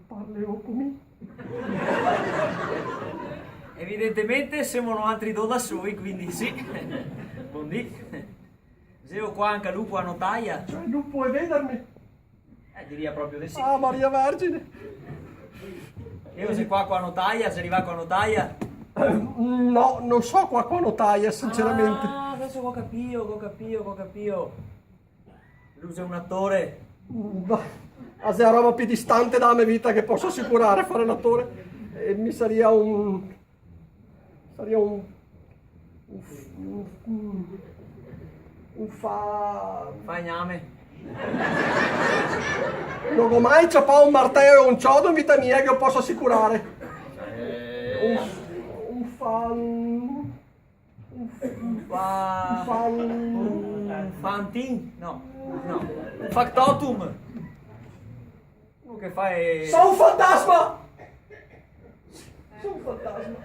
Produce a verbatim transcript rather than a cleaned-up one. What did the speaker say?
Parleo co mi. Evidentemente semo noantri do da soi, quindi sì. Bondì. Xeo qua anca lu co a notaia? Cioè, lu pol vederme? Eh, diria proprio de sì. Ah, Maria Vergine! Lu xe qua co a notaia, xe rivà co a notaia? Eh, no, no so qua co a notaia, sinceramente. Ah, deso go capìo, go capìo, go capìo. Lu xe un atore. Mm, bah, a xe a roba pì distante da me vita che poso asicurare, fare l'atore. E mi saria un, saria un, un, un, un fa... Fagname. No go mai ciapà un marteo e un ciodo in vita mia, che lo poso asicurare. Eh. Un, un fa... Un fa... Un fantin? No, no. Un factotum. Uno che fa, eh... So un fantasma! So un fantasma.